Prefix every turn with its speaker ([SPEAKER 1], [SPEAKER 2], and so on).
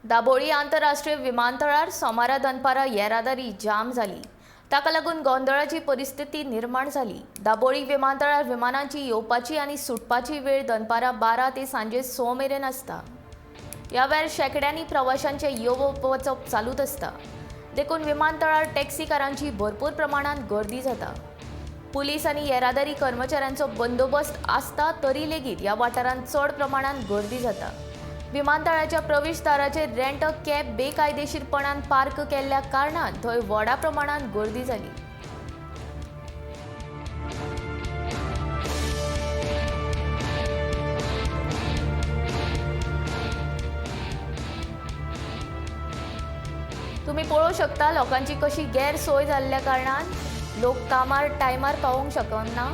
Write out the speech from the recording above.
[SPEAKER 1] दाबोळी आंतरराष्ट्रीय विमानतळार सोमारा दनपारा येरादारी जाम जाली. ताका लागून गोंदळाची परिस्थिती निर्माण जाली. दाबोळी विमानतळार विमानांची येवपाची आनी सुटपाची वेळ दनपारा 12 ते सांजे 6 मेरेन आसता. ह्या वेळार शेंकड्यांनी प्रवाशांचे येवप वचप चालूच आसता. देखून विमानतळार टॅक्सीकारांची भरपूर प्रमाणांत गर्दी जाता. पुलीस आनी येरादारी कर्मचाऱ्यांचो बंदोबस्त आसता तरी लेगीत ह्या वाठारांत चड प्रमाणांत गर्दी जाता. विमानतळाच्या प्रवेशदाराचेर रेंट अ कॅब बेकायदेशीरपणान पार्क केल्ल्या कारणान थंय व्हडा प्रमाणांत गर्दी जाली. तुम्ही पळोवंक शकता लोकांची कशी गैरसोय जाल्ल्या कारणान लोक कामार टायमार पावोवंक शकना.